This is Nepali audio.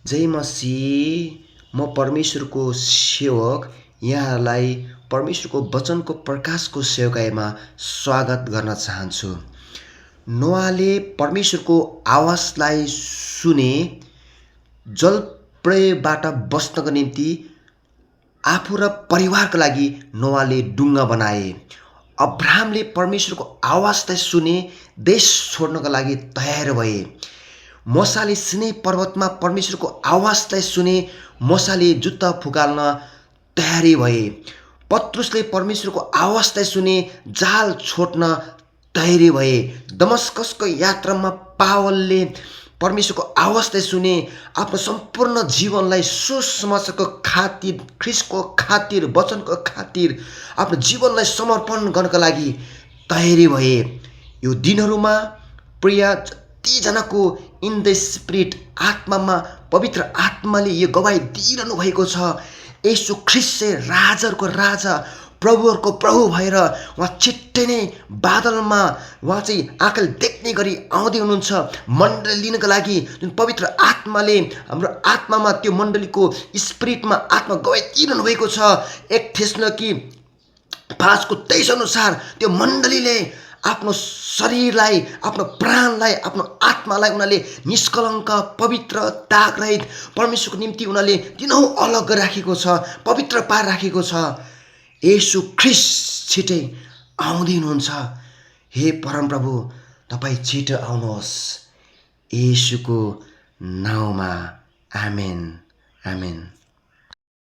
जय मसीह। म परमेश्वरको सेवक यहाँहरूलाई परमेश्वरको वचनको प्रकाशको सेवकाईमा स्वागत गर्न चाहन्छु। नोआले परमेश्वरको आवाजलाई सुने, जलप्रलयबाट बस्नको निम्ति आफू र परिवारका लागि नोआले डुङ्गा बनाए। अब्राहमले परमेश्वरको आवाजलाई सुने, देश छोड्नका लागि तयार भए। मूसाले सिनै पर्वतमा परमेश्वरको आवाजलाई सुने, मूसाले जुत्ता फुकाल्न तयारी भए। पत्रुसले परमेश्वरको आवाजलाई सुने, जाल छोड्न तयारी भए। दमस्कसको यात्रामा पावलले परमेश्वरको आवाजलाई सुने, आफ्नो सम्पूर्ण जीवनलाई सुसमाचारको खातिर, ख्रीष्टको खातिर, वचनको खातिर आफ्नो जीवनलाई समर्पण गर्नका लागि तयारी भए। यो दिनहरूमा प्रिय जतिजनाको इन द स्पिरिट, आत्मामा, पवित्र आत्माले यो गवाई दिइरहनु भएको छ, येशू ख्रीष्ट चाहिँ राजाहरूको राजा, प्रभुहरूको प्रभु भएर उहाँ छिट्टै नै बादलमा उहाँ चाहिँ आँखाले देख्ने गरी आउँदै हुनुहुन्छ मण्डली लिनका लागि। जुन पवित्र आत्माले हाम्रो आत्मामा, त्यो मण्डलीको स्पिरिटमा आत्मा गवाई दिइरहनु भएको छ। 1 थेसलोनिकी 5:23 अनुसार त्यो मण्डलीले आफ्नो शरीरलाई, आफ्नो प्राणलाई, आफ्नो आत्मालाई उनीहरूले निष्कलङ्क, पवित्र, दागरहित परमेश्वरको निम्ति उनीहरूले दिनहुँ अलग राखेको छ, पवित्र पार राखेको छ। येशू ख्रीष्ट छिटै आउँदै हुनुहुन्छ। हे परमप्रभु, तपाईँ छिटो आउनुहोस्। येशूको नाउँमा आमेन, आमेन।